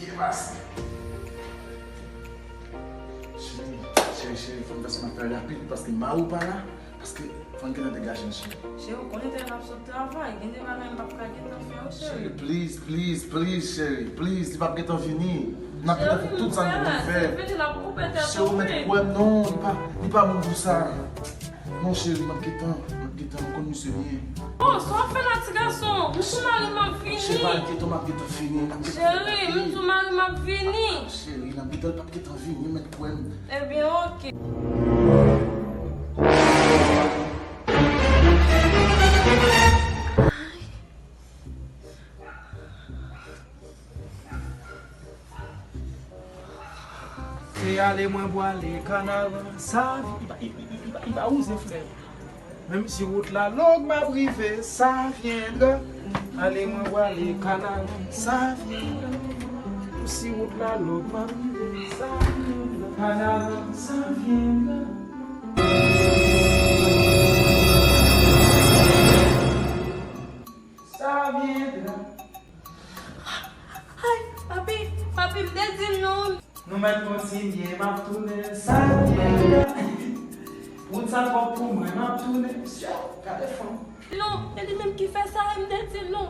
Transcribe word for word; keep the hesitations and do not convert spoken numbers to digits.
Ki pase? Cheri, cheri, cheri, fò n fè sa n ap fè rapid, paske mari w pa la, paske fò n gentan degaje n, cheri. Cheri, ou konnen tèlè n ap sot travay, gen de bagay m p ap ka gentan fè yo, cheri. Cheri, please, please, please, cheri, please, li p ap gentan vini. N ap gentan fè tout sa n gentan fè. Cheri, m fè, si l vini, l ap koupe tèt ou, wi. Cheri, ou mèt kwè m, non, li pa, li pa moun pou sa. Non, cheri, m ap gentan, m ap gentan, m konn misye byen. Oh, sa w ap fè la, ti gason? M sou mari m ap vini. Cheri, pa enkyete w, m ap gentan fini, m ap gentan fini. Cheri, m sou mari m ap vini. Cheri, m ap gentan, l p ap gentan vini, mèt kwè m. Ebyen, oke. Se ale mwen pwale kanaran, sa vi-, li pa, li, li, li, li pa, li pa wouze, frè. Menm si wout la long, m ap rive, ça viendra. Ale mwen pwale kanaran, ça viendra. Menm si wout la long, m ap rive, ça viendra. Kanaran, ça viendra. Ça viendra. Ay, papi, papi, m te di l non. Nou mèt kontinye, m ap tounen, ça viendra. Wout sa twòp pou mwen, m ap tounen. Syo, gade fanm. Non, e li menm ki fè sa, e m te di l non.